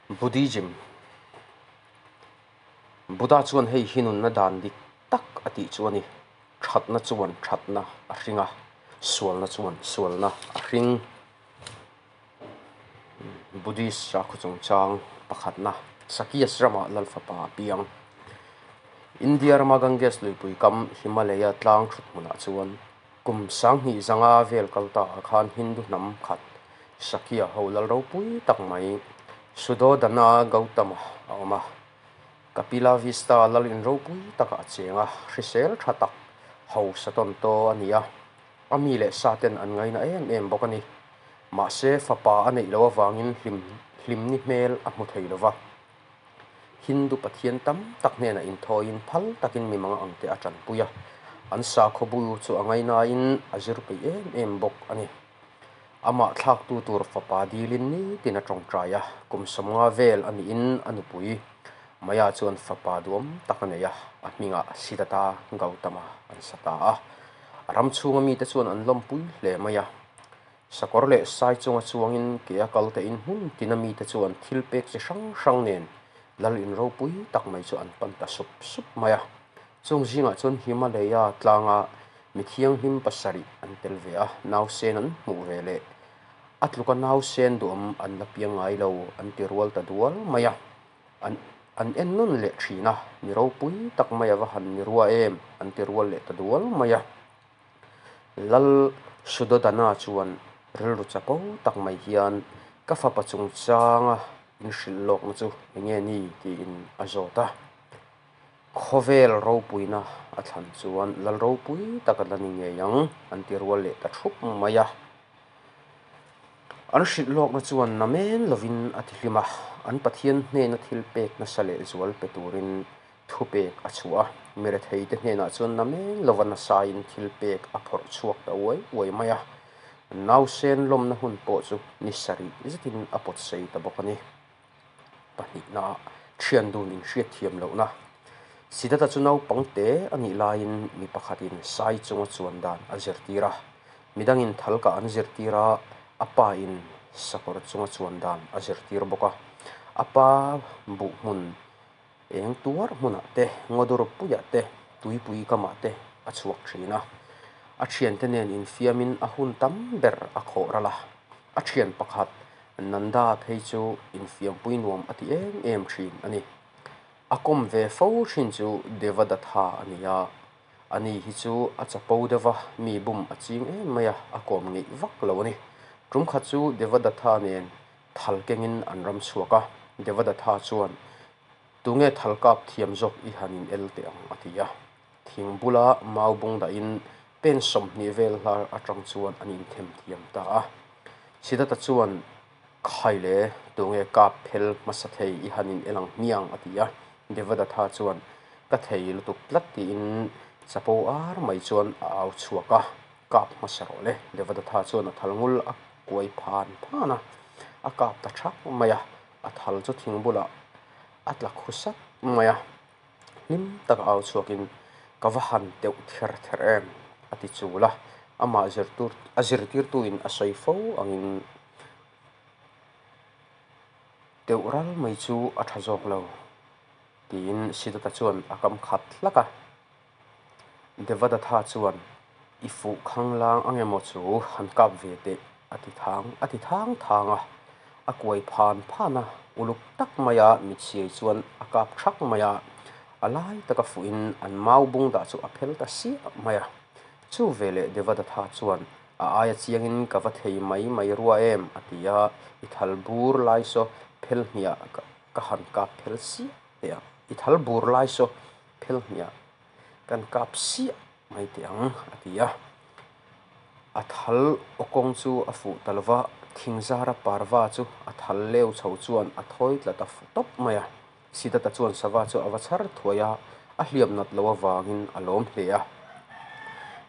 Buddhism Buddha chuan hei hi nunna dan dik tak a tih chu a ni. Thatna chuan thatna a hring a, sualna chuan sualna a hring. Buddhist sakhaw chungchang pakhatna Sakyas ramah Lal fapa a piang. India rama Ganges luipui kam Himalaya tlang thut hmunah chuan kum sanghnih zanga vel kal ta ah khan Hindu hnam khat Sakya ho lal ropui tak mai Sudodana Gautama a awm a. Kapila Vista lal in ropui takah a cheng a, hrisel tha tak hausa tawn taw a ni a. A mi leh sa ten an ngaina em em bawk a ni. Mahse, fapa a neih loh avangin hlim hlimni hmel a hmu thei lo va. Hindu pathian tam tak hnenah inthawiin phal takin mi mang ang te a tanpui a. An sakhaw bu chu a ngainain a zir peih em em bawk a ni. Amah thlaktu tur fapa dilin nitin a tawngtai a, kum 50 vel a niin a nupui Maya chuan fapa duam tak a nei a, a hmingah Siddhartha Gautama an sa ta a. A ram chhunga mite chuan an lawmpui hle mai a. Sakawr leh sai chunga chuangin ke a kal tein hmun tina mite chuan thil pek chi hrang hrang nen lal in ropui tak mai chu an pan ta sup sup mai a. Chung zingah chuan Himalaya tlanga mi thianghlim pasarih an tel ve a, nausen an hmuh ve leh a tluka nausen duhawm an la piang ngai lo an ti rual ta dual mai a. An an en nawn leh thin a, mi ropui tak mai a va han ni rua em an ti rual leh ta dual mai a. Lal Sudodana chuan rilru chapo tak mai hian ka fapa chungchanga inhrilh lawkna chu enge ni tiin a zawt a. Khawvel ropuina a thlan chuan lal ropui tak a la ni ngei ang an ti rual leh ta thup mai a. An hrilh lawkna chuan namen lovin a ti hlim a, an Pathian hnena thil pek nasa leh zual pe turin thupek a chhuah a. Miretheite hnenah chuan namen lova nasain thil pek a phawrh chhuak ta uai uai mai a. Nausen lawmna hun pawh chu ni sarih zetin a pawt sei ta bawk a ni. Pahnihna thian dun inhriat thiam lohna. Siddhartha chu naupang te a nih laiin mi pakhatin sai chunga chuan dan a zirtir a. Midangin thalkah an zirtir a, a pa in sakawr chunga chuan dan a zirtir bawk a. A pa buh hmun eng tuar hmunah te, ngawdur puiah te, tuipui kamah te a chhuak thin a. A thiante nen infiamin a hun tam ber a khawh ral a. A thian pakhat Nanda phei chu infiampui nuam a ti em em thin a ni. A kawm ve fo thin chu Devadatha a ni a, ani hi chu a chapo deuh va, mi bum a ching em mai a, a kawm ngeih vak lo a ni. Tum khat chu Devadatha nen thal kengin an ram chhuak a, Devadatha chuan, Tunge thal kap thiam zawk i han in el teh ang a ti a. Thing bula mau bung dahin pen 20 vel hlar atang chuan an inthem thiam ta a. Siddhartha chuan, Khai le, tunge kap phel hmasa thei i han in el ang hmiang a ti a. Devadatha chuan, Ka thei lutuk tlat tiin chapo ar mai chuan a au chhuak a, Kap hmasa rawh le. Devadatha chuan a thal ngul a kuai phan phan a, a kap ta thak mai a, a thal chu thing bulah a tla khu sap mai a. Hlim taka au chhuakin ka va han teuh ther ther em a ti chul a, amah zirtur a zirtirtuin a sawi fo angin teuh ral mai chu a tha zawk lo tiin Siddhartha chuan a kam khat hlak a. Devadatha chuan i fuh khanglang ang emaw chu han kap ve teh a ti thang a ti thang thang a, a kuai phan phan a, uluk tak maia mitchhiai chuan a kap thak mai a, a lai taka fuhin an mau bung dah chu a phel ta siah mai a. Chu veleh Devadatha chuan a aia chiangin ka va thei mai mai rua em a ti a, i thal bur lai saw phel hniah ka han kap phel siah teh ang, i thal bur lai saw phel hniah kan kap siah mai teh ang a ti a. A thal aw kawng chu a fuh ta lova, thingzara parva chu a thal leu chho chuan a thawi tla ta fu tawp mai a. Siddhartha chuan sava chu a va chhar thuai a, a hliam nat loh avangin a lawm hle a.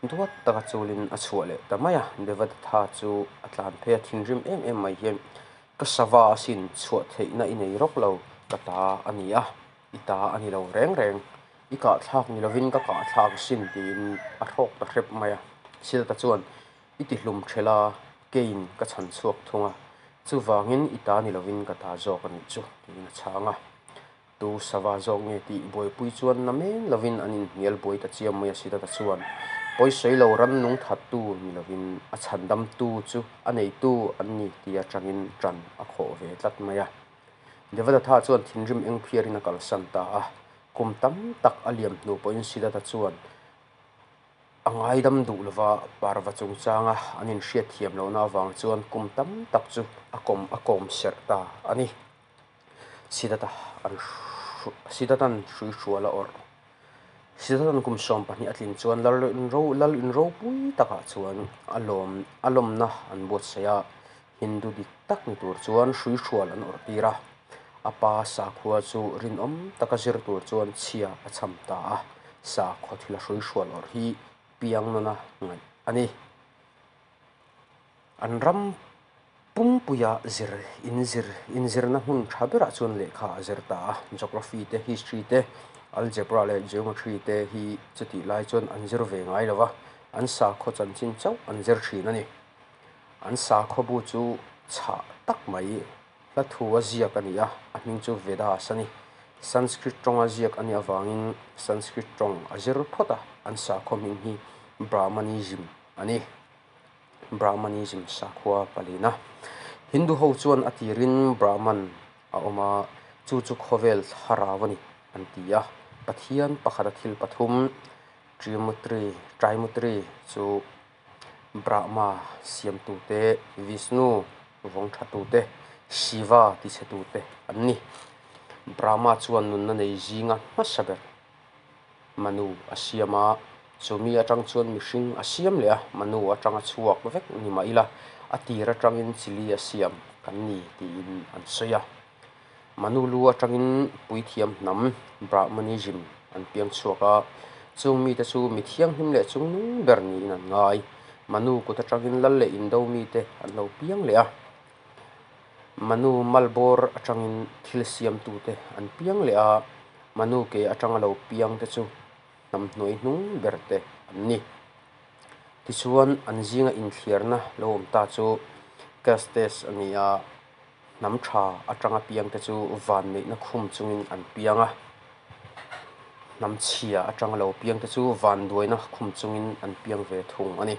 Duat taka chulin a chhuah leh ta mai a, Devadatha chu a tlan phei a, thinrim em em mai hian ka sava asin chhuah theihna i nei rawk lo, ka ta a ni a. I ta a ni lo reng reng, i kah thlak ni lovin ka kah thlak asin tiin a hrawk ta hrep mai a. Silta chuan i ti hlum ṭhel a, keiin ka chhan chhuak thung a. Chuvangin i ta ni lovin ka ta zawk a nih chu, tiin a chhang a. Tu sava zawk nge tih buaipui chuan na men lovin an inhnial buai ta chiam mai a Siddhartha chuan pawisawi lo rannung thattu ni lovin a chhandamtu chu a neitu an ni tia tangin tan a khawh ve tlat mai a. Devadattha chuan thinrim eng phiarin a kalsan ta a. Kum tam tak a liam hnu pawhin Siddhartha chuan A ngaidam duh lova parva chungchanga an inhriat thiam lohna avang chuan kum tam tak chu a kawm a kawm serh ta a ni. Siddhartha an Siddhartha'n hrui hrual a awrh. Siddhartha'n kum 12 a tlin chuan lal inro lal inropui takah chuan a lawm a lawmna an buatsaih a, Hindu dik tak ni tur chuan hrui hrual an awrh tir a. A pa sakhua chu rinawm taka zir tur chuan chhia a cham ta a, sakhaw thila hrui hrual awrh hi piang nawna ngaih a ni. An ram pumpuia zir inzir inzirna hmun tha berah chuan lehkha a zir ta a, geography te, history te, algebra leh geometry te hi chutih lai chuan an zir ve ngai lo va, an sakhaw chanchin chauh an zir thin a ni. An sakhaw bu chu chhah tak mai Hla thu a ziak a ni a, a hming chu Vedas a ni. Sanskrit tawnga ziak a nih avangin Sanskrit tawng a zir phawt a, an sakhaw hming hi Brahmanism a ni. Brahmanism sakhua palina. Hindu ho chuan a tirin Brahman a awm a, chu chu khawvel thlarau a ni an ti a. Pathian pakhata thil pathum, Trimutri, Trimutri, chu Brahma siamtute, Vishnu vawngthatute, Shiva tichhetute an ni. Brahma chuan nunna nei zinga hmasa ber Manu a siam a, chumi atang chuan mihring a siam leh a, Manu atanga chhuak vek ni mah ila a tir atangin chili a siam kan ni tiin an sawi a. Manu lu atangin puithiam hnam Brahmanism an piang chhuak a, chung mite chu mi thianghlim leh chungnung ber niin an ngai. Manu kut atangin lal leh indo mite an lo piang leh a, Manu malbawr atangin thil siamtute an piang leh a, Manu ke atanga lo piangte chu hnam hnuai hnung berte an ni. Tichuan an zinga inthliarna lo awm ta chu Castes a ni a. Hnam tha atanga piangte chu vanneihna khum chungin an piang a, hnam chhia atanga lo piangte chu vanduaina khum chungin an piang ve thung a ni.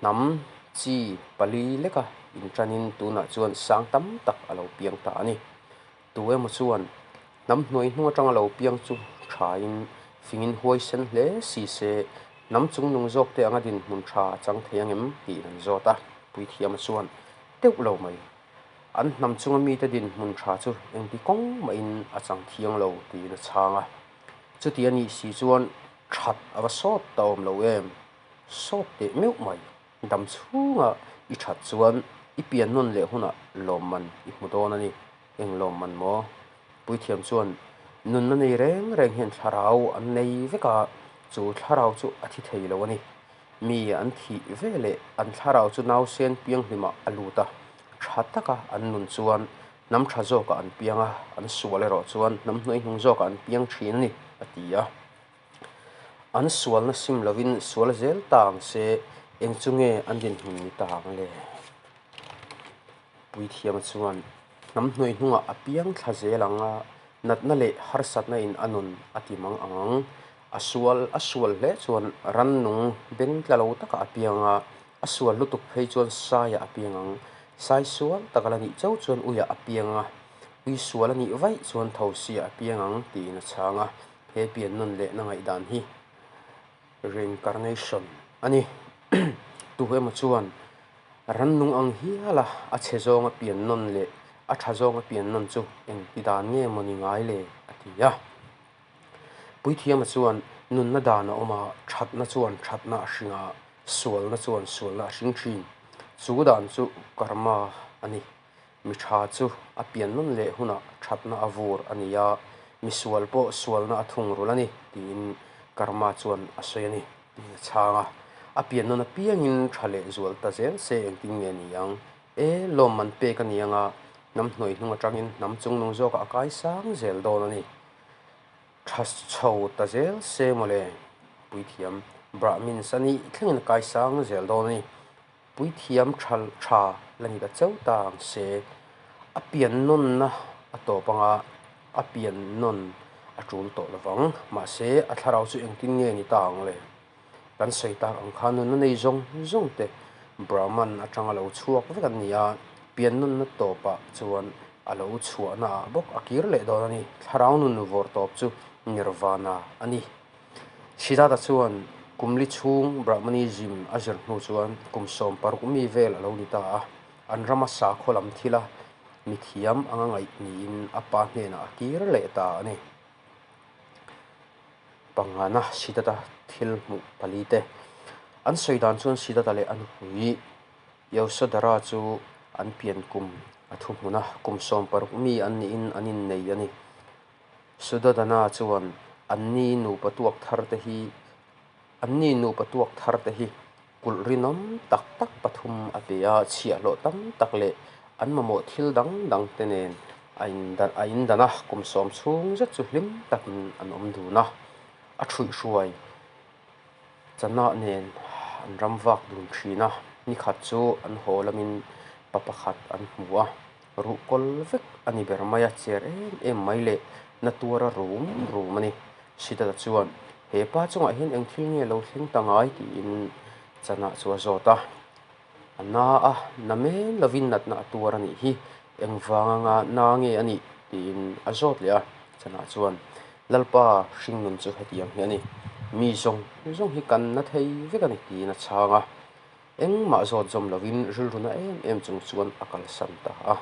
Hnam chi pali leka intanin tunah chuan sang tam tak a lo piang ta a ni. Tu emaw chuan hnam hnuai hnung atanga lo piang chu thain fingin huaisen hle si se hnam chungnung zawkte anga dinhmun tha a chang thei angem tiin an zawt a, Puithiama chuan Deuh lo mai. An hnam chunga mite dinhmun tha chu engti kawng mahin a chang thiang lo tiin a chhang a. Chuti a nih si chuan that a va sawt ta awm lo em? Sawt teh meuh mai. Dam chhunga i that chuan i pian nawn leh hunah lawmman i hmu dawn a ni. Eng lawmman maw? Puithiam chuan nunna nei reng reng hian thlarau an nei vek a, chu thlarau chu a thi thei lo a ni. Mi an thih ve leh an thlarau chu nausen pianghlimah a lut a, tha taka an nun chuan hnam tha zawkah an piang a, an sual erawh chuan hnam hnuaihnung zawkah an piang thin a ni, a ti a. An sualna sim lovin sual zel ta ang se, eng chu nge an dinhmun ni ta ang le? Puithiama chuan hnam hnuaihnungah a piang thla zel ang a, natna leh harsatna in a nun a ti mang ang ang. A sual a sual hle chuan rannung beng tla lo takah a piang a, a sual lutuk phei chuan saiah a piang ang. Sai sual taka la nih chauh chuan uiah a piang a, ui sual a nih vaih chuan thosiah a piang ang tiin a chhang a. He pian nawn lehna ngaihdan hi reincarnation a ni. Tu emaw chuan rannung ang hiala a chhe zawnga pian nawn leh a tha zawnga pian nawn chu engti dan nge maw ni ngai le a ti a. Puithiama chuan nunna dan a awm a, thatna chuan thatna a hring a, sualna chuan sualna a hring thin. Chu dan chu karma a ni. Mi tha chu a pian nawn leh hunah thatna a vur a ni a, mi sual pawh sualna a thungrul a ni tiin karma chuan a sawi a ni tiin a chhang a. A pian nawn apiangin tha leh zual ta zel se engtin nge ni ang? E, lawmman pek a ni ang a, hnam hnuai hnung atangin hnam chungnung zawkah a kai sang zel dawn a ni. Tha chho ta zel se mawle, Puithiam Brahmins a nih thlengin a kai sang zel dawn a ni. Puithiam tha tha la ni ta cheu ta ang se. A pian nawnna a tawp anga a pian nawn a tul tawh lovang. Mahse, a thlarau chu engtin nge ni ta ang le? Kan sawi tak ang khan nunna nei zawng zawng te Brahman atanga lo chhuak vek an ni a, pian nunna tawpah chuan a lo chhuahna ah bawk a kir leh dawn a ni. Thlarau nun vawr tawp chu Nirvana a ni. Siddhartha chuan kum li chhung Brahmanism a zir hnu chuan kum 60 mi vel a lo ni ta a, an rama sakhaw lam thila mithiam anga ngaih niin a pa hnenah a kir leh ta a ni. Pangana Siddhartha thil hmuh pali te. An sawi dan chuan Siddhartha leh a nupui Yasodhara chu an pian kum a thu hmun a, kum 60 mi an niin an innei a ni. Sudodana chuan anni nupa tuak thar te hi anni nupa tuak thar te hi kulh rinawm tak tak pathum a pe a, chhiahhlawh tam tak leh an mamawh thil dang dang te nen a a indan a, kum sawm chhung zet chu hlim takin an awm dun a, a thuihhruai Chana nen an ram vak dun thin a, nikhat chu an haw lamin pa pakhat an hmu a, ruh kawl vek a ni ber mai a, cher em em mai leh na tuara rum rum a ni. Siddhartha chuan, He pa chungah hian eng thil nge lo thleng ta ngai? tiin Chana chu a zawt a. A na a, na men lovin natna a tuar a nih hi, engvang anga na nge a nih? tiin a zawt leh a. Chana chuan, Lalpa, hringnun chu hetiang hi a ni, mi zawng zawng hi kan na thei vek a ni, tiin a chhang a. Engmah zawt zawm lovin rilru na em em chung chuan a kalsan ta a.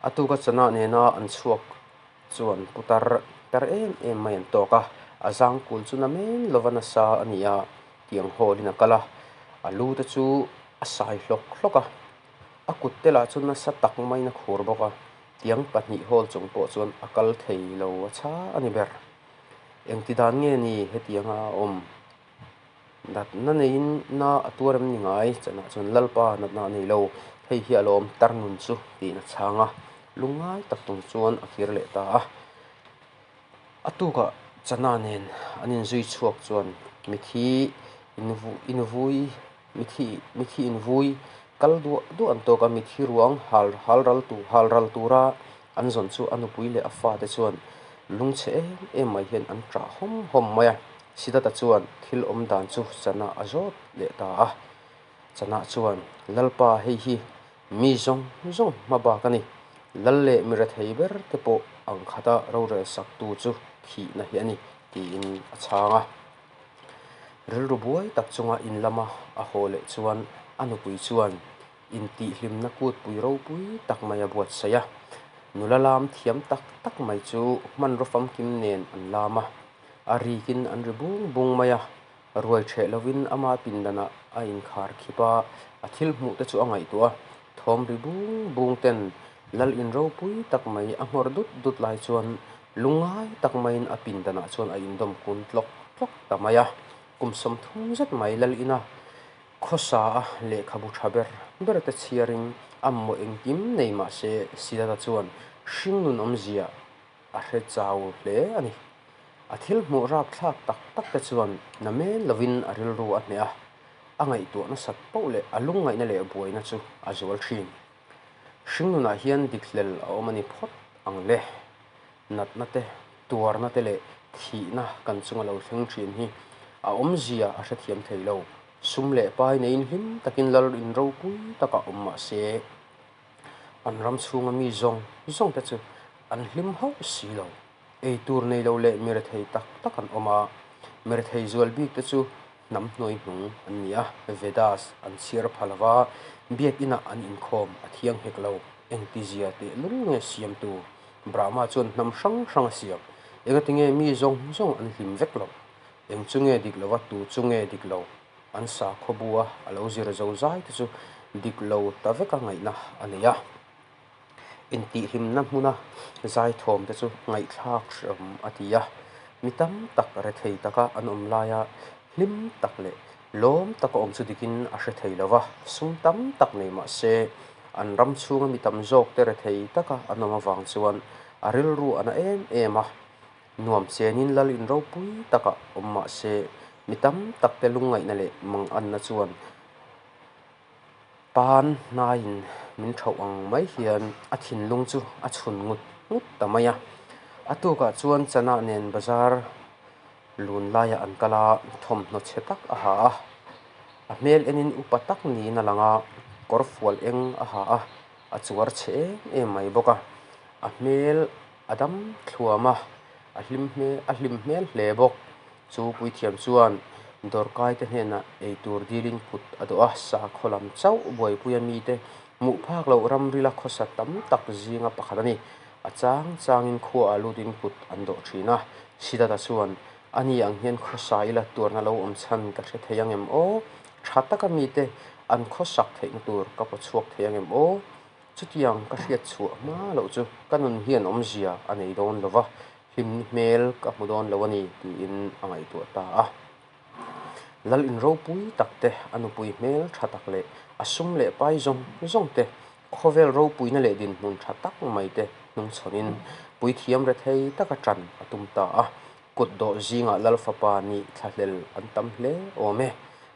A tuka Chana nena an chhuak chuan putar tar em em mai an tawk a, a zangkul chu na men lova nasa a ni a, tiang hawlin a kal a, a lu te chu a sai hlawk hlawk a, a kut te lah chu nasa tak maiin a khur bawk a, tiang pahnih hawl chung pawh chuan a kal thei lo a chha a ni ber. Engti dan nge ni hetianga a awm? Natna neiin na a tuar em ni ngai? Chanah chuan Lalpa natna a nei lo, hei hi a lawm tar nun chu tiin a chhang a, lungngai tak tung chuan a kir leh ta a. A tukah Chana nen an inzui chhuak chuan mithi invui mithi mithi invui kal duah duah an tawk a, mithi ruang hal hal ral tur hal ral tura an zawn chu a nupui leh a fate chuan lungchhe em em mai hian an ṭah hawm hawm mai a. Siddhartha chuan thil awm dan chu Chana a zawt leh ta a. Chana chuan, Lalpa hei hi mi zawng zawng hma bak a ni. Lal leh mi rethei ber te pawh ang khata rorel sak tu chu thihna hi a ni, tiin a chhang a. Rilru buai tak chunga in lama a haw leh chuan a nupui chuan intihhlimna kutpui ropui tak mai a buatsaih a. Nula lam thiam tak tak mai chu hmanraw famkim nen an lam a, a rikin an ri bung bung mai a. Ruai ṭheh lovin ama pindanah a inkhar khip a, a thil hmuh te chu a ngaihtuah a. Thawm ri bung bung ten lal in ropui tak mai a nghawr dut dut lai chuan lungngai tak maiin a pindanah chuan a indawm kun tlawk tlawk ta mai a. Kum 30 zet mai lal ina Khawsa a lehkhabu tha ber ber te chhiarin a mamawh engkim nei mah se Siddhartha chuan hringnun awmzia a hre chau hle a ni. A thil hmuh rapthlak tak tak te chuan na men lovin a rilru a hneh a, a ngaihtuah nasat poh leh a lungngaihna leh buaina chu a zual thin. Hringnunah hian dikhlel a awm a ni phawt ang le. Natna te, tuarna te leh thihna kan chunga lo thleng thin hi a awmzia a hrethiam thei lo. Sum leh pai neiin hlim takin lal in ropui takah awm mah se, an ram chhunga mi zawng zawng te chu an hlim hauh si lo. Ei tur nei lo leh mi rethei tak tak an awm a, mi rethei zual bik te chu hnam hnuai hnung an ni a, Vedas an chhiar pha lo va, biakinah an inkhawm a thiang hek lo. Engtizia teh lul nge siamtu Brahma chuan hnam hrang hrang a siam. Engatinge mi zawng zawng an hlim vek lo? Eng chu nge dik lo a, tu chu nge dik lo? An sakhaw bu a, a lo zir zo zai te chu dik lo ta veka ngaihna a nei a. Intihhlimna hmuna zaithawm te chu ngaihthlak hreawm a ti a. Mi tam tak rethei taka an awm laia hlim tak leh lawm taka awm chu dikin a hre thei lo va, sum tam tak nei mah se an ram chhunga mi tam zawk te rethei taka an awm avang chuan a rilru a na em em a. Nuam chenin lal in ropui takah awm mah se mi tam tak te lungngaihna leh manganna chuan. Pan hnaiin min thauh ang mai hian a thinlung chu a chhun ngut ngut ta mai a. A tukah chuan Chana nen bazar lun laiah an kal a, thawmhnaw chhe tak a ha a. A hmel enin upa tak niin a lang a, kawr fual eng a ha a, a chuar chhe em em mai bawk a. A hmel a dam thluam a, a hlim hmel a hlim hmel hle bawk. Chu puithiam chuan dawrkai te hnenah eitur dilin kut a dawh a, sakhaw lam chauh buaipuia mite hmuh phak loh ramrila khawsa tam tak zinga pakhat a ni. A chang changin khuaah lutin kut an dawh thin a, Siddhartha chuan, A ni ang hian khawsa ila tuarna lo awm chhan ka hre thei ang em aw? Tha taka mite an khawsak theihna tur ka paw chhuak thei ang em aw? Chutiang ka hriat chhuah hma loh chu ka nun hian awmzia a nei dawn lo va, hlimni hmel ka hmu dawn lo a ni tiin a ngaihtuah ta a. Lal in ropui tak te, a nupui hmel tha tak leh a sum leh pai zawng zawng te, khawvel ropuina leh dinhmun tha tak mai te hnungchhawnin puithiam rethei taka tan a tum ta a. Kut dawh zingah Lal fapa nih thlahlel an tam hle awm e.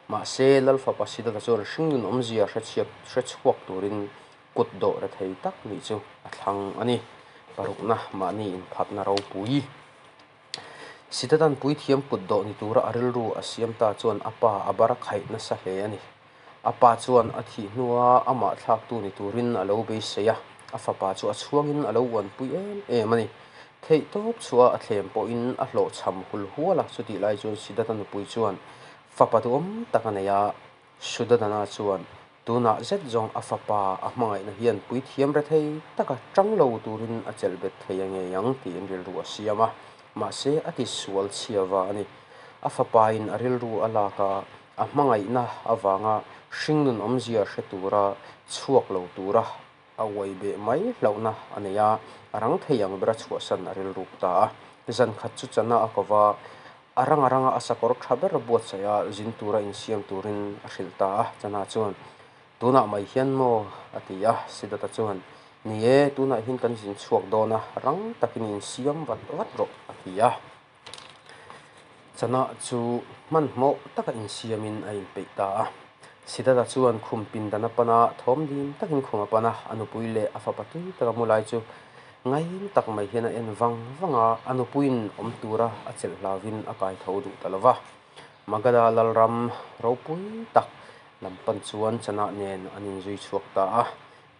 Mahse, Lal fapa Siddhartha chuan hringnun awmzia hrechhiak hrechhuak turin kut dawh rethei tak nih chu a thlang a ni. Parukna mahni inphatna ropui. Siddhartha'n puithiam kut dawh ni tura a rilru a siam ta chuan a pa a bar khaih nasa hle a ni. A pa chuan a thih hnua amah thlaktu ni turin a lo beisei a, a fapa chu a chhuangin a lo uanpui em em a ni. Theih tawp chhuah a thlem pawhin a hlawhchham hul hual a, chutih lai chuan Siddhartha nupui chuan fapa duhawm tak a nei a, Suddhodana chuan tunah zet zawng a fapa a hmangaihna hian puithiam rethei taka tang lo turin a chelh bet thei a ngei ang tiin rilru a siam a, mahse a ti sual chhia va a ni. A fapain a rilru a lak a, A hmangaihna avanga hringnun awmzia hre tura chhuak lo tura a uai beh mai hlauhna a nei a, a rang thei ang bera chhuahsan a rilruk ta a. Zan khat chu chana a ko va, a ranga ranga a sakawr tha ber buatsaih a zin tura insiam turin a hrilh ta a. Chana chuan, Tunah mai hian maw? a ti a. Siddhartha chuan, Ni e, tunah hian kan zin chhuak dawn a, rang takin insiam vat vat rawh, a ti a. Chana chu hmanhmawh taka insiamin a inpeih ta a. Siddhartha chuan khum pindan a pan a, thawm dim takin khum a pan a, a nupui leh a fapa tui taka mu lai chu ngain tak mai hian a en vang vang a, a nupuiin awm tura a chelh hlauvin a kai tho duh ta lo va. Magadha lalram ropui tak lam pan chuan Chana nen an inzui chhuak ta a.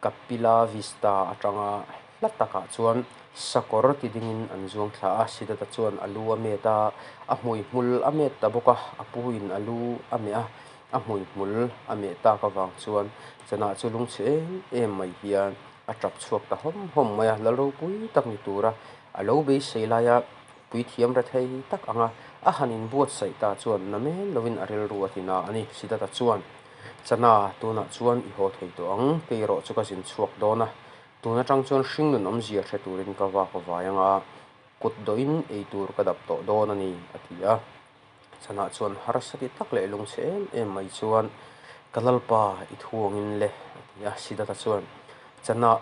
Kapila Vista atanga hla takah chuan sakawr ti dingin an zuang thla a, Siddhartha chuan a lu a met a, a hmui hmul a met ta bawk a, a puin a lu a meh a, a hmui hmul a meh tak avang chuan Chana chu lungchhe em em mai hian a tap chhuak ta hawm hawm mai a, lal ropui tak ni tura a lo beisei laia puithiam rethei tak anga a han inbuatsaih ta chuan na men lovin a rilru a ti na a ni, Siddhartha chuan. Chana, tunah chuan i haw thei tawh ang, kei erawh chu ka zin chhuak dawn a, tun atang chuan hringnun awmzia hre turin ka vak vai ang a, kut dawhin ei tur ka dap tawh dawn a ni, a ti a. Chana chuan harsa ti tak leh lungchhe em em mai chuan, Ka lalpa, i thuangin le, a ti a. Siddhartha chuan, Chana,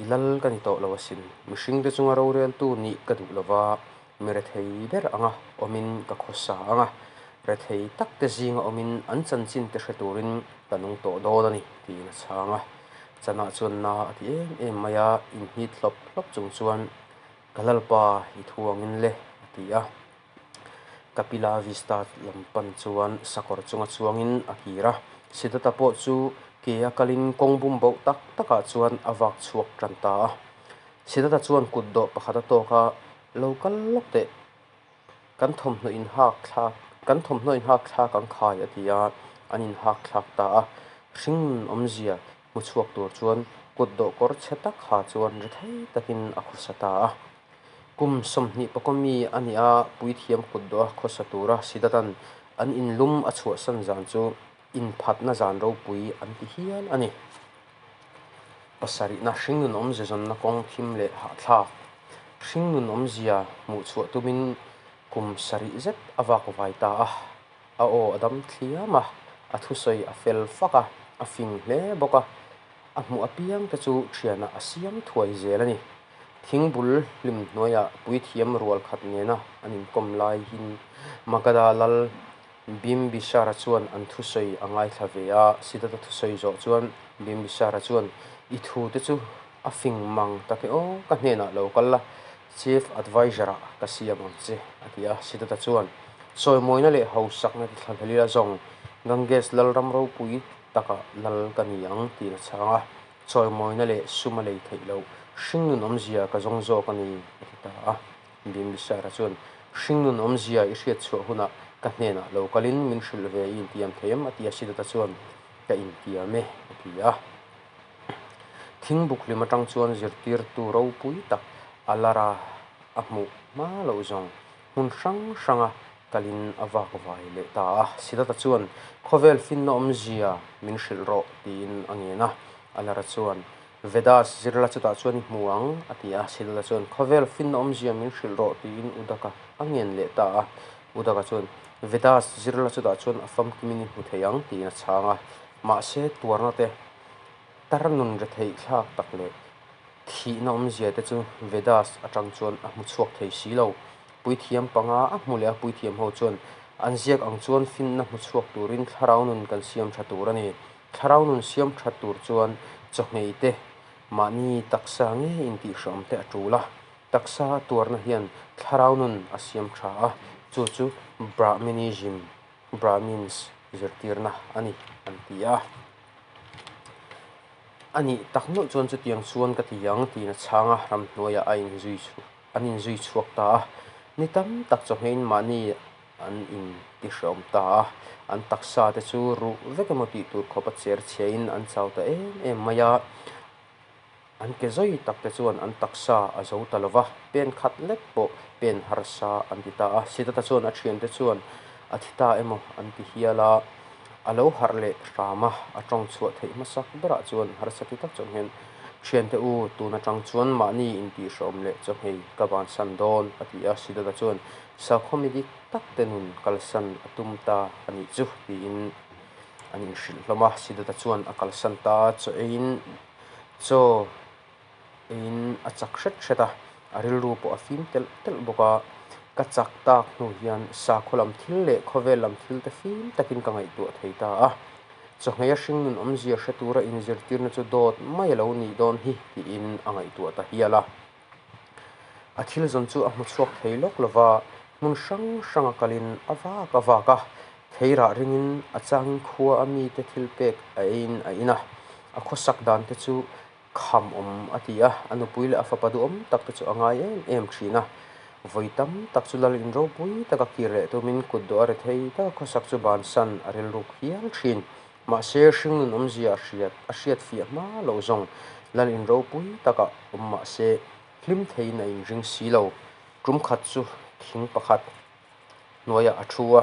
i lal ka ni tawh lo asin, mihringte chunga roreltu nih ka duh lo va, mi rethei ber anga awmin ka khawsa ang a, rethei tak te zinga awmin an chanchin te hre turin ka nung tawh dawn a ni, tiin a chhang a. Chanah chuan na a ti em em mai a, inhnit hlawp hlawp chung chuan, Ka lalpa, i thu angin le, a ti a. Kapila Vista lam pan chuan sakawr chunga chuangin a kir a, Siddhartha pawh chu ke a kalin kawng bum boh tak takah chuan a vak chhuak tan ta a. Siddhartha chuan kut dawh pakhat a tawk a, Lo kal lawk teh, kan thawmhnaw inhak thlak, kan thawmhnaw inhak thlak ang khai a ti a, an inhak thlak ta a. Hringnun awmzia hmu chhuak tur chuan kut dawh kawr chhe tak ha chuan rethei takin a khawsa ta a. Kum 20 pawh mi a nih a, puithiam kut dawh a khawsa tura Siddhartha'n an inlum a chhuahsan zan chu inphatna zan ropui an ti hial a ni. Pasarihna hringnun awmzia zawnna kawng thim leh hahthlak. Hringnun awmzia hmuh chhuah tumin kum sarih zet a vak vai ta a, a aw a dam thliam a, a thusawi a fel fak a, a fing hle bawk a, a hmuh apiang te chu thianah a siam thuai zel a ni. Thingbul hlim hnuaiah puithiam rual khat nena an inkawm laiin Magadha lal. Bimbisara chuan an thusawi a ngaithla ve a, Siddhartha thusawi zawh chuan Bimbisara chuan, I thute chu a fing mang tak e aw, ka hnenah lo kal la, Chief Adviser ah ka siam ang che, a ti a. Siddhartha chuan, Chawimawina leh hausakna ti thla hlelila zawng, Ganges lalram ropui takah lal ka ni ang, tiin a chhang a. Chawimawina leh sum a lei theih loh, hringnun awmzia ka zawng zawk a ni, a ti ta a. Bimbisara chuan, Hringnun awmzia i hriat chhuah hunah ka hnenah lo kalin min hrilh ve i intiam thei em? a ti a, Siddhartha chuan, Ka intiam e, a ti a. Thingbuk hlim atang chuan zirtirtu ropui tak Alara a hmuh hma loh zawng hmun hrang hranga kalin a vak vai leh ta a. Siddhartha chuan, Khawvel finna awmzia min hrilh rawh, tiin a ngen a. Alara chuan, Vedas zirla chutah chuan i hmu ang, a ti a. Siddhartha chuan, Khawvel finna awmzia min hrilh rawh, tiin Udaka a ngen leh ta a. Udaka chuan, Vedas zirla chutah chuan a famkimin i hmu thei ang, tiin a chhang a. Mahse, tuarna te, tar nun retheih thlak tak leh thihna awmzia te chu Vedas atang chuan a hmu chhuak thei si lo. Puithiam panga a hmu leh a, puithiam ho chuan an ziak ang chuan finna hmu chhuak turin thlarau nun kan siam tha tur a ni. Thlarau nun siam that tur chuan chawhmei te, mahni taksa ngei intihhrawm te a tul a. Taksa a tuarna hian thlarau nun a siam tha a, chu chu Brahminism, Brahmins zirtirna a ni an ti a. A nih tak meuh chuan chutiang chuan ka ti ang tiin a chhang a, ramhnuaiah a inzui an inzui chhuak ta a. Ni tam tak chawhmeiin mahni An in ti hreawm ta a, an taksa te chu ruh vek emaw tih tur khawp a cher chhiain an chau ta em em mai a. An ke zawi tak te chuan an taksa a zo ta lo va, pen khat lek pawh pen harsa an ti ta a. Siddhartha chuan a thiante chuan a thi ta emaw an ti hial a, a lo harh leh hram a, a tawng chhuah theih hmasak berah chuan harsa ti tak chuan hian Thiante u, tun atang chuan mahni intihhreawm leh chawhmei ka bansan dawn a ti a. Siddhartha chuan Sakhaw mi dik tak te nun kalsan a tum ta a nih chu tiin an inhrilh hlawm a. Siddhartha chuan a kalsan ta a, chaw eiin chaw eiin a chak hret hret a, a rilru pawh a fim telh telh bawk a. Ka chak tak hnu hian sakhaw lam thil leh khawvel lam thil te fim takin ka ngaihtuah thei ta a. Chawhmei a hringnun awmzia hre tura inzirtirna chu dawt mai a lo nih dawn hi tiin a ngaihtuah ta hial a. A thil zawn chu a hmu chhuak thei lawk lo va, hmun hrang hranga kalin a vak a vak a, theirah ringin a changin khua a mite thil pek a eiin a in a, a khawsak dan te chu kham awm a ti a, a nupui leh a fapa duhawm tak te chu a ngai em em thin a. Vawi tam tak chu lal in ropui taka kir leh tumin kut dawh a ri thei taka khawsak chu bansan a rilruk hial thin. Mahse, hringnun awmzia a hriat a hriat fiah hma loh zawng lal in ropui takah awm mahse, hlim theiin a inring si lo. Tum khat chu thing pakhat hnuaiah a thu a,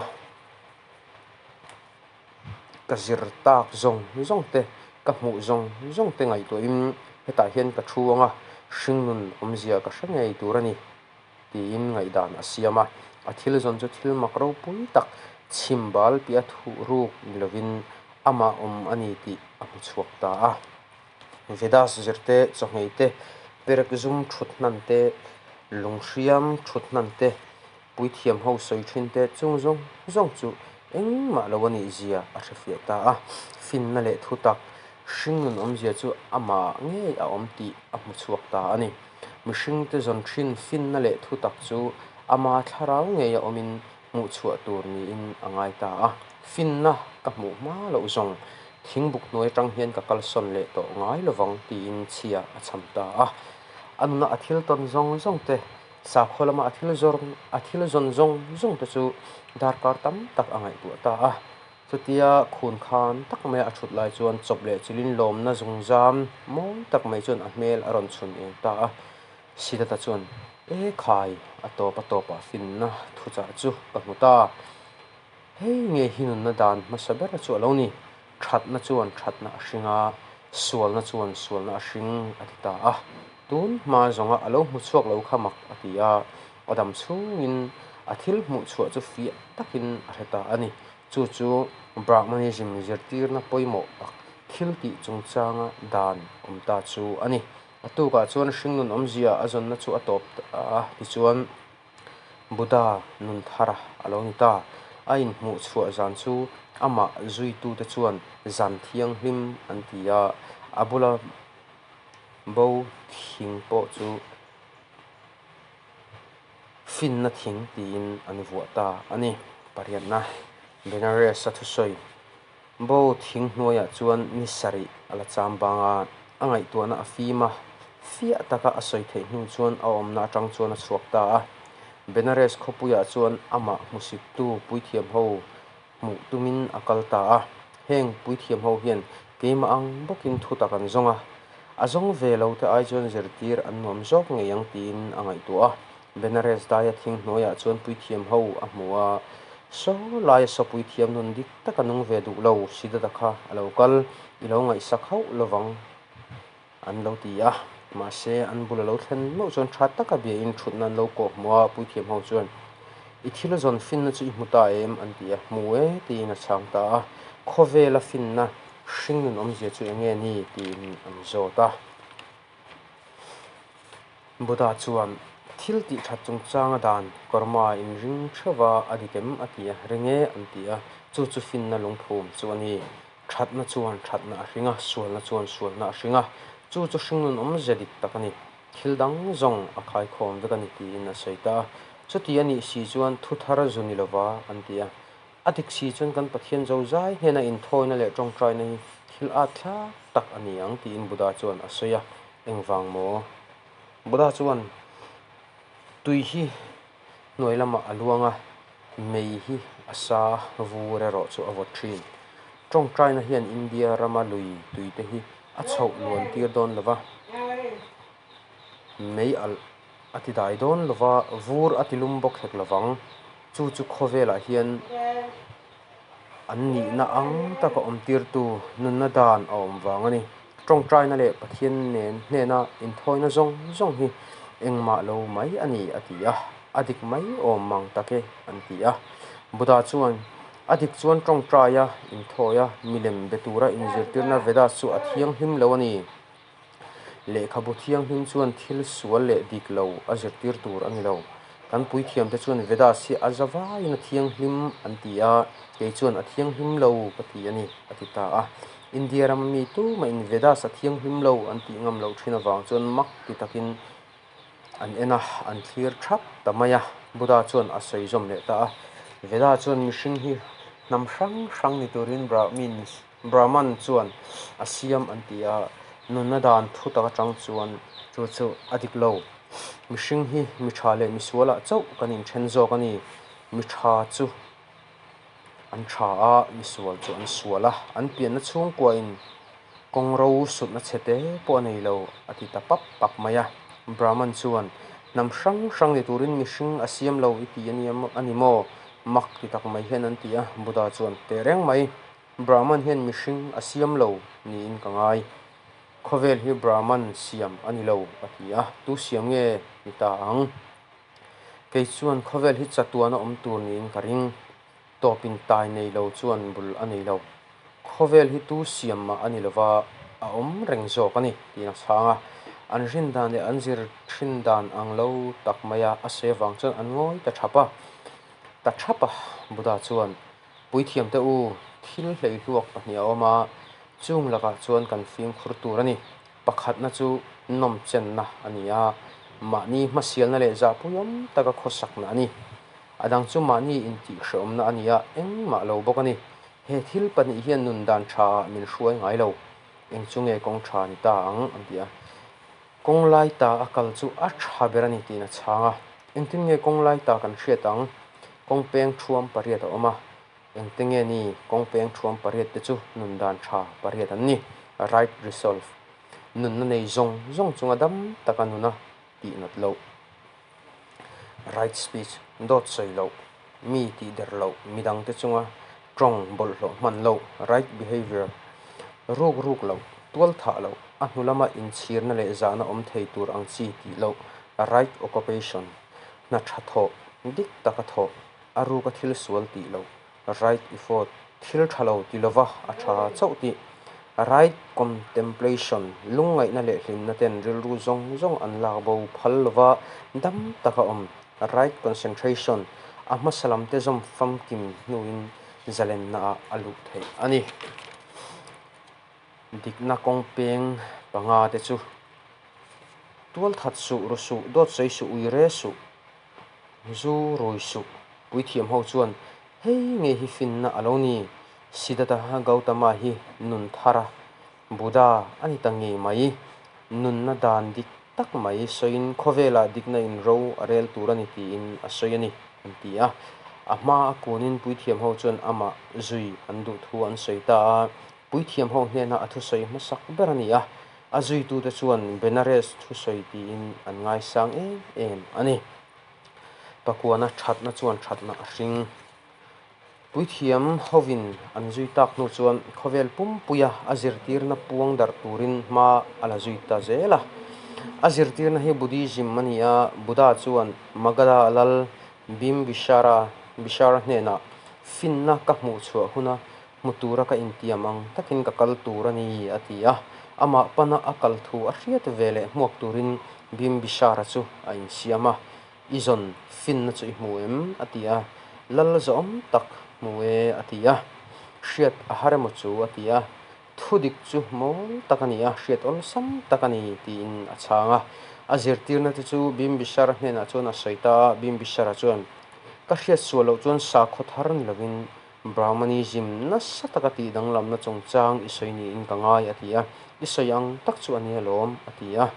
ka zir tak zawng zawng te, ka hmuh zawng zawng te ngaihtuahin hetah hian ka thu ang a, hringnun awmzia ka hre ngei tur a ni. tiin ngaihdan a siam a. A thil zawn chu thil mak ropui tak chhim bal piah thuh ruk ni lovin amah awm a ni tih a hmu chhuak ta a. Vedas zirte, chawhmei te, perek zum thut hnan te, lunghriam thut hnan te, puithiam ho sawi thin te chung zawng zawng chu engmah lo a nih zia a hrefiah ta a. Finna leh thutak hringnun awmzia chu amah ngei a awm tih a hmu chhuak ta a ni. Mihringte zawn thin finna leh thutak chu ama thlarau ngeia awmin hmuhchhuah tur niin a ngai ta a. Finna ka hmuh hma loh zawng thingbuk hnuai atang hian ka kalsawn leh tawh ngai lovang tiin chhia a cham ta a. A nuna a thil tawn zawng zawng te, sakhaw lama a thil zawr a thil zawn zawng zawng te chu darkar tam tak a ngaihtuah ta a. Chutia khun khan tak maia a thut lai chuan chawp leh chilin lawmna zungzam mawi tak mai chuan a hmel a rawn chhun eng ta a. Siddhartha chuan, E khai, a tawp a tawpah finna thuchah chu ka hmu ta. Hei nge hi nunna dan hmasa ber chu a lo ni. Thatna chuan thatna a hring a, sualna chuan sualna a hring a ti ta a. Tun hma zawnga a lo hmu chhuak lo kha mak a ti a, a dam chhungin a thil hmuh chhuah chu fiah takin a hre ta a ni. Chu chu Brahmanism zirtirna pawimawh tak thil tih chungchanga dan awm ta chu a ni. A tukah chuan hringnun awmzia a zawnna chu a tawp ta a, tichuan Buddha nun thara a lo ni ta. A inhmuh chhuah zan chu amah zuitute chuan zan thianghlim an ti a, a bula bo thing pawh chu finna thing tiin an vuah ta a ni. Pariatna, Benares-a thusawi Bo thing hnuaiah chuan ni sarih a la cham bang a, a ngaihtuahna a fim a, fiah taka a sawi theih hnu chuan a awmna atang chuan a chhuak ta a. Benares khawpuiah chuan amah hmusittu puithiam ho hmuh tumin a kal ta a. Heng puithiam ho hian keimah ang bawkin thutak an zawng a, a zawng ve lo te ai chuan zirtir an nuam zawk ngei ang tiin a ngaihtuah a. Benares daia thing hnuaiah chuan puithiam ho a hmu a, Saw laia saw puithiam nun dik taka nung ve duh lo Siddhartha kha a lo kal, i lo ngaihsak hauh lovang an lo ti a. Mahse, an bul a lo thlen meuh chuan tha taka biain thutna an lo kawh hmu a, puithiam ho chuan, I thil zawn finna chu i hmu ta em? an ti a, Hmu e tiin a chhang ta a. Khawvela finna hring nun awmzia chu eng nge ni? tiin an zawt a. Buddha chuan, Thil tih that chungchanga dan karma inring theuha a dik em? a ti a, Ring e an ti a, chu chu finna lungphum chu a ni. Thatna chuan thatna a hring a, sualna chuan sualna a hring a, chu chu hringnun awmzia dik tak a ni. Thil dang zawng a khaikhawm vek a ni tiin a sawi ta a. Chuti a nih si chuan thu thar zu ni lova an ti a. A dik si chuan kan Pathian zozai hnena inthawina leh tawngtaina hi thil at thlak tak a ni ang tiin Buddha chuan a sawi a, engvang maw? Buddha chuan tui hi hnuai lamah a luang a, mei hi a sa a, vur erawh chu a vawt thin. Tawngtaina hian India rama lui tuite hi a chhoh luan tir dawn lo va, mei alh a ti dai dawn lo va, vur a ti lum bawk hek lo vang. Chu chu khawvelah hian an nihna ang taka awmtirtu nunna dan a awm vang a ni. Tawngtaina leh Pathian nen hnena inthawina zawng zawng hi engmah lo mai a ni a ti a, a dik mai awm mang tak e an ti a. Buddha chuan a dik chuan tawngtaia inthawia milem be tura inzirtirna Vedas chu a thianghlim lo a ni. Lehkhabu thianghlim chuan thil sual leh dik lo a zirtir tur a ni lo. Kan puithiamte chuan Vedas hi a za vaiin a thianghlim an ti a, kei chuan a thianghlim lo ka ti a ni, a ti ta a. India rama mi tumahin Vedas a thianghlim lo an tih ngam loh thin avang chuan mak ti takin an en a, an thlir thap ta mai a. Buddha chuan a sawi zawm leh ta a, Veda chuan mihring hi hnam hrang hrang ni turin Brahmins, Brahman chuan a siam an ti a, nunna dan thu tak atang chuan chu chu a dik lo. Mihring hi mi tha leh misualah chauh kan inthen zawk a ni. Mi tha chu an tha a, misual chu an sual a, an pianna chhungkuain kawng ro sutna chhe te pawh a nei lo a ti ta pap pap mai a. Brahman chuan hnam hrang hrang ni turin mihring a siam lo i ti a ni maw? Mak ti tak mai hian an ti a, Buddha chuan tehreng mai. Brahman hian mihring a siam lo niin ka ngai. Khawvel hi Brahman siam a ni lo, a ti a. Tu siam nge ni ta ang? Kei chuan khawvel hi chatuan a awm tur niin ka ring. Tawpin tai nei lo chuan bul a nei lo. Khawvel hi tu siam mah a ni lova, a awm reng zawk a ni, tiin a chhang a. An rin dan leh an zir thin dan ang lo tak maia a sawi avang chuan an ngawi ta thap a. Ta thap a, Buddha chuan Puithiamte u, thil hleihluak pahnih a awm a, chung lakah chuan kan fimkhur tur a ni. Pakhatna chu nawmchenna a ni a, mahni hmasialna leh zahpuiawm taka khawsakna a ni. A dang chu mahni intihhrehawmna a ni a, engmah lo bawk a ni. He thil pahnih hian nun dan tha ah min hruai ngai lo. Eng chu nge kawng tha ni ta ang? an ti a. Kawng lai ta a kal chu a tha ber a ni tiin a chhang a. Engtin nge kawng lai ta kan hriat ang? Kawng peng thuam pariat a awm a. Engte nge ni kawng peng thuam pariat te chu nun dan tha pariat an ni? Right resolve. Nunna nei zawng zawng chunga dam taka nuna tih nat loh. Right speech. Dawt sawi loh, mi tih der loh, midangte chunga tawng bawlhhlawh hman loh. Right behavior. Ruk ruk loh, tual thah loh, a hnu lama inchhirna leh zahna awm thei tur ang chi tih loh. Right occupation. Hna tha thawh, dik taka thawh, a ruka thil sual tih loh. Right effort, thil tha lo ti lova a tha chauh tih. Right contemplation, lungngaihna leh hlimna ten rilru zawng zawng an lak bo phal lova dam taka awm. Right concentration, A hmasa lamte zawm famkim hnuin zalennaah a luh theih a ni. Dikna kawng peng pangate chu, Tualthat suh, ru suh, dawt sawi suh, ui re suh, zu rui suh. Puithiam ho chuan, Hei nge hi finna a lo ni? Siddhartha Gautama hi nun thar a, Buddha a ni ta ngei mai. Nunna dan dik tak mai sawiin khawvelah dikna in ro a rel tur a ni tiin a sawi a ni, an ti a. A hma a kunin puithiam ho chuan amah zui an duh thu an sawi ta a. Puithiam ho hnena a thusawi hmasak ber a ni a, a zuitute chuan Benares thusawi tiin an ngaisang em em a ni. Pakuana thatna chuan thatna a hring. Puithiam hovin an zui tak hnu chuan khawvel pumpuia a zirtirna puang darh turin hma a la zui ta zel a. A zirtirna hi Buddhism a ni a, Buddha chuan Magadha lal Bimbisara Bishara hnenah finna ka hmuh chhuah huna hmu tura ka intiam ang takin ka kal tur a ni, a ti a. Amah pana a kal thu a hriat ve leh hmuak turin Bimbisara chu a insiam a. I zawn finna chu i hmu em? a ti a. Lal zawm tak hmu e, a ti a. Hriat a har emaw chu? a ti a. Thu dik chu mawl tak a ni a, hriat awlsam tak a ni, tiin a chhang a. A zirtirna te chu Bimbisara hnenah chuan a sawi ta a. Bimbisara chuan, Ka hriat sual loh chuan sakhaw thar ni lovin Brahmanism nasa taka tih danglamna chungchang i sawi niin ka ngai, a ti a. I sawi ang tak chu a nia lawm, a ti a.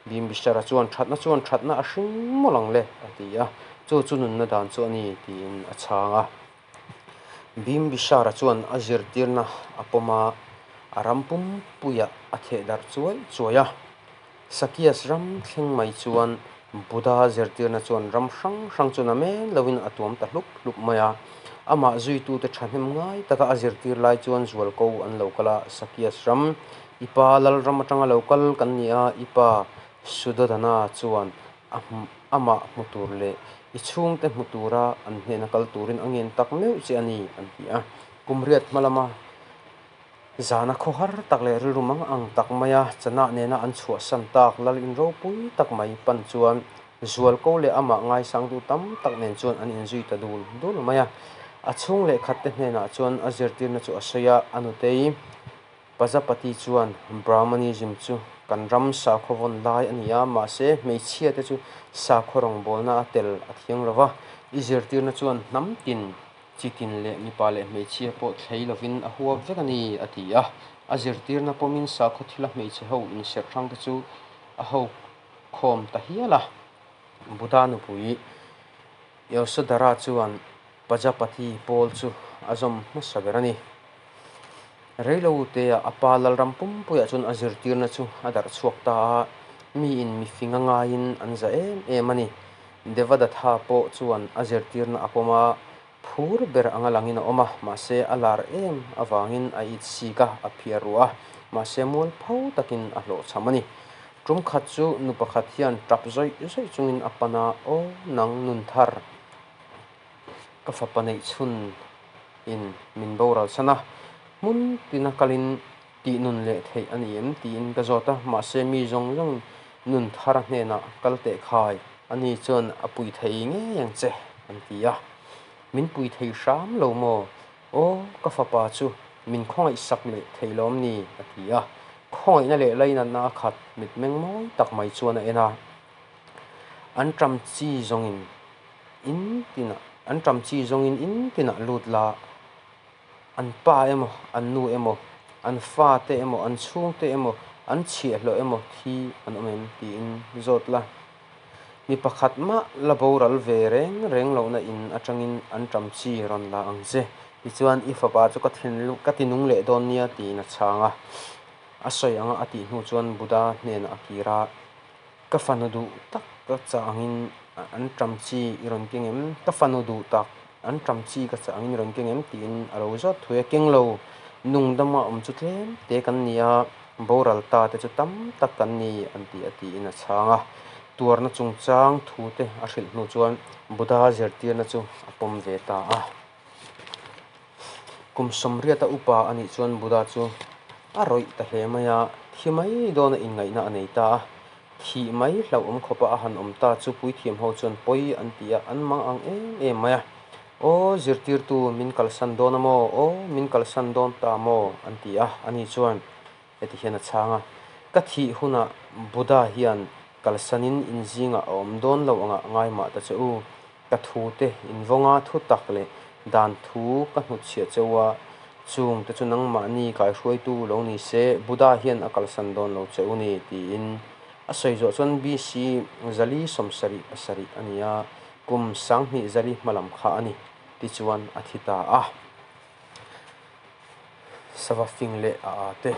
Bimbisara chuan, Thatna chuan thatna a hring mawlh ang le, a ti a. Chu chu nunna dan chu a ni, tiin a chhang a. Bimbisara chuan a zirtirna a pawm a, a ram pumpuiah a theh darh chuai chuai a. Sakyas ram thleng mai chuan Buddha zirtirna chuan ram hrang hrang chu namen loin a tuam ta hlup hlup mai a. Amah zuitute thahnem ngai taka a zirtir lai chuan zualko an lo kal a, Sakyas ram, i pa Lalram atanga lo kal kan ni a, i pa Suddhodana chuan a amah hmu tur leh i chhungte hmu tura an hnena kal turin a ngen tak meuh che a ni, an ti a. Kum riat hma lama Zana khawhar tak leh rilru mang ang tak maia Chanah nena an chhuahsan tak lal in ropui tak mai pan chuan Zualko leh amah ngaisangtu tam tak nen chuan an inzui ta dul dul mai a. A chhung leh khatte hnenah chuan a zirtirna chu a sawi a, a nutei Pajapati chuan Brahmanism chu kan ram sakhaw vawn lai a ni a, mahse hmeichhiate chu sakhaw rawngbawlna a tel a thiang lo va, i zirtirna chuan hnam tin Chitin leh mipa leh hmeichhia pawh thlei lovin a huap vek a ni, a ti a. A zirtirna pawmin sakhaw thila hmeichhe ho inserh hrangte chu a ho khawm ta hial a. Buddha nupui Yasodhara chuan Pajapati pawl chu a zawm hmasa ber a ni. Reilotea a pa Lalram pumpuiah chuan a zirtirna chu a darh chhuak ta a, miin mifing a ngaiin an za em em a ni. Devadatha pawh chuan a zirtirna a pawm a, phur ber anga langin a awm a, mahse a lar em avangin a it sik a, a phiar ruah a, mahse mual pho takin a hlawhchham a ni. Tum khat chu nu pakhat hian tap zawih zawih chungin a pan a, Aw nang nun thar, ka fapa neih chhun in min boral san a, hmun tina kalin tih nun leh theih a ni em tiin ka zawt a, mahse mi zawng zawng nun thar hnenah kal teh khai a ni chuan a pui thei ngei ang che an ti a, min pui thei hram lo maw? Aw ka fapa chu min khawngaih sak leh thei lawm ni a ti a, khawngaihna leh lainatna a khat mitmeng mawi tak mai chuan a en a, an ṭam chi zawngin in tinah an ṭam chi zawngin in tinah lut la. An pa emaw, an nu emaw, an fate emaw, an chhungte emaw, an chhiahhlawh emaw thi an awm em tiin zawt la. Mi pakhat mah la boral ve reng reng lohna in atangin an ṭam chi rawn la ang che. Tichuan i fapa chu ka thinlung ka tinung leh dawn nia tiin a chhang a. A sawi anga a tih hnu chuan Buddha hnenah a kir a, Ka fanu duh tak ka chah angin an ṭam chi i rawn keng em? Ka fanu duh tak an ṭam chi ka chah angin i rawn keng em? tiin a lo zawt thui a, keng lo nungdama awm chu tlem te kan ni a, boral ta te chu tam tak kan ni an ti a tiin a chhang a. Tuarna chungchang thu te a hrilh hnu chuan Buddha zirtirna chu a pawm ve ta a. Kum sawmriata upa a nih chuan Buddha chu a rawih ta hle mai a, thi mai dawna inngaihna a nei ta a. Thih mai hlauhawm khawpa a han awm ta chu puithiam ho chuan pawi an ti a, an mang ang em em mai a. Aw zirtirtu, min kalsan dawn a maw? Aw, min kalsan dawn ta maw? an ti a. Ani chuan heti hian a chhang a, Ka thih hunah Buddha hian kalsanin in zingah a awm dawn lo angah ngai mah ta che u. Ka thute invawnga thu tak leh dan thu ka hnutchhiah che u a, chung te chu nangmahni kaihruaitu lo ni se, Buddha hian a kalsan dawn lo che u ni, tiin a sawi zawh chuan BC 477 a ni a, kum 2004 hmalam kha a ni, tichuan a thi ta a. Sava fing leh a a te.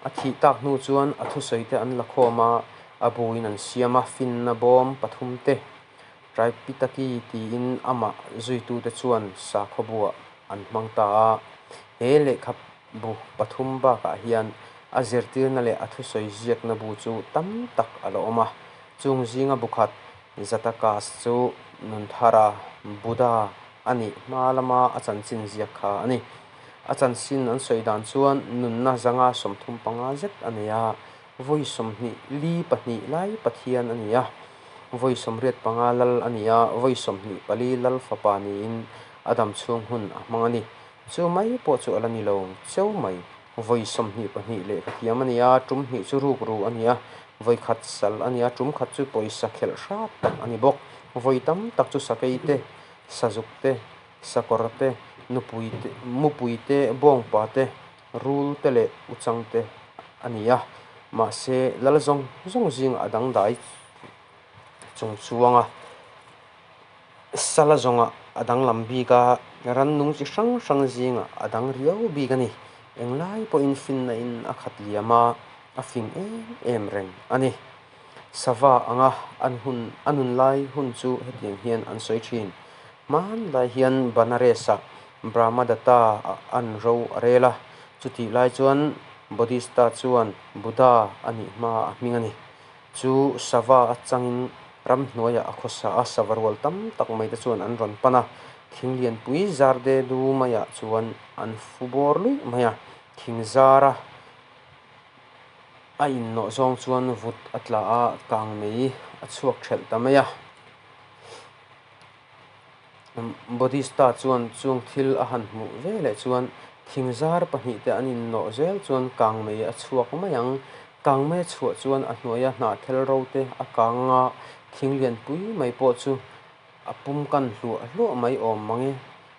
A thih tak hnu chuan a thusawi te an la khawm a, a buin an siam a, finna bawm pathum te Tripitaki tiin amah zuitute chuan sakhaw buah an hmang ta a. He lehkhabu pathum bakah hian a zirtirna leh a thusawi ziakna bu chu tam tak a la awm a. Chung zinga bu khat Jatakas chu Nunthara Buddha a nih hma lama a chanchin ziak kha a ni. A chanchin an sawi dan chuan nunna 135 zet a nei a, vawi 24 lai Pathian a ni a, vawi 85 lal a ni a, vawi 24 lal fapa niin a dam chhung hun a hmang a ni. Chu mai pawh chu a la ni lo cheu mai. Vawi 22 lehkha thiam a ni a, tum hnih chu rukru a ni a, vawi khat sal a ni a, tum khat chu pawisa khelh hrat tak a ni bawk. Vawi tam tak chu sakei te, sazuk te, sakawr te, nupui te, mupui te, bawngpa te, rul te leh uchang te a ni a. Mahse, lal zawng zawng zingah a dangdai chung chuang a, sala zawngah a danglam bik a, rannung chi hrang hrang zingah a dang riau bik a ni. Englai pawhin finna in a khat liam a, a fing em em reng a ni. Sava anga an hun a nun lai hun chu hetiang hian an sawi thin. Hmanlai hian Banares-ah Brahmadatta an ro a rel a, chutih lai chuan Bodhista chuan Buddha a nih hma a hming a ni. Chu sava atangin ramhnuaiah a khawsa a, sava rual tam tak mai te chuan an rawn pan a, thing lianpui zar de du maiah chuan an fu bawr luih mai a, thing zara A innawh zawng chuan vut a tla a, kang mei a chhuak thelh ta mai a. Bodhista chuan chung thil a han hmuh ve leh chuan thing zar pahnih te an innawh zel chuan kang mei a chhuak mai ang. Kang mei a chhuah chuan a hnuaia hnahthel ro te a kang anga thing lianpui mai pawh chu a pum kan hluah hluah mai awm mang e.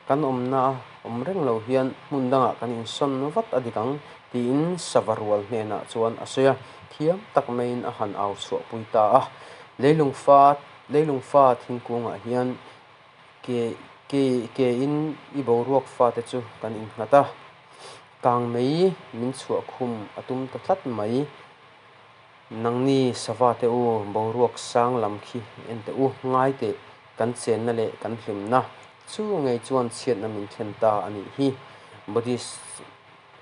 Kan awmna a awm reng lo hian hmun dangah kan insawn vat a dik ang, tiin sava rual hnenah chuan a sawi a, thiam tak maiin a han au chhuahpui ta a. Leilung fa leilung fa thingkungah hian ke ke kein i boruak fate chu kan innghat a, kang mei min chhuah khum a tum ta tlat mai. Nangni sava te u, boruak sang lam khi en teh u, ngai teh, kan chenna leh kan hlimna chu ngei chuan chhiatna min thlen ta a nih hi.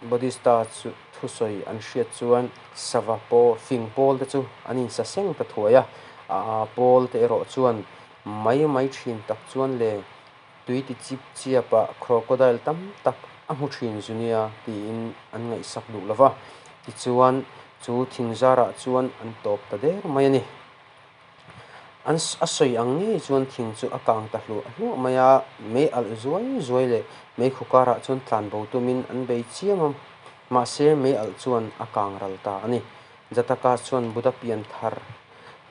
Buddhist-a chu thusawi an hriat chuan sava pawl, fing pawl te chu an insa seng ta thuai a, a pawl te erawh chuan mai mai thin tak chuan le tui ti chip chiap ah crocodile tam tak a hmu thin zu nia tiin an ngaihsak duh lo va, tichuan chu thing zarah chuan an tawp ta der mai a ni. An a sawi ang ngei chuan thing chu a kang ta hluah hluah mai a, mei alh zuai zuai leh mei khu karah chuan tlan bo tumin an bei chiam a, mahse mei alh chuan a kang ral ta a ni. Jataka chuan Buddha pian thar